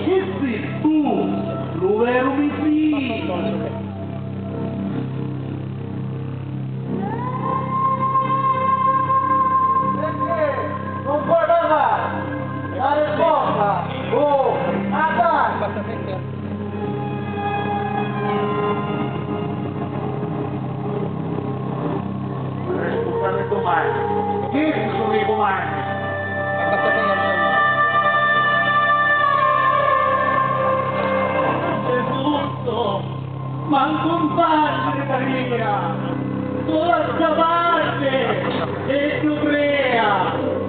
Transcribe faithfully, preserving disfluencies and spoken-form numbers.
Chi si tu, lu veru mi si? Perché non puoi parlare? La risposta, oh, attacca! Riscuttami domani. Chi sono i comandi? Gesù, manco un padre caria, solo a scavarsi e tu crea.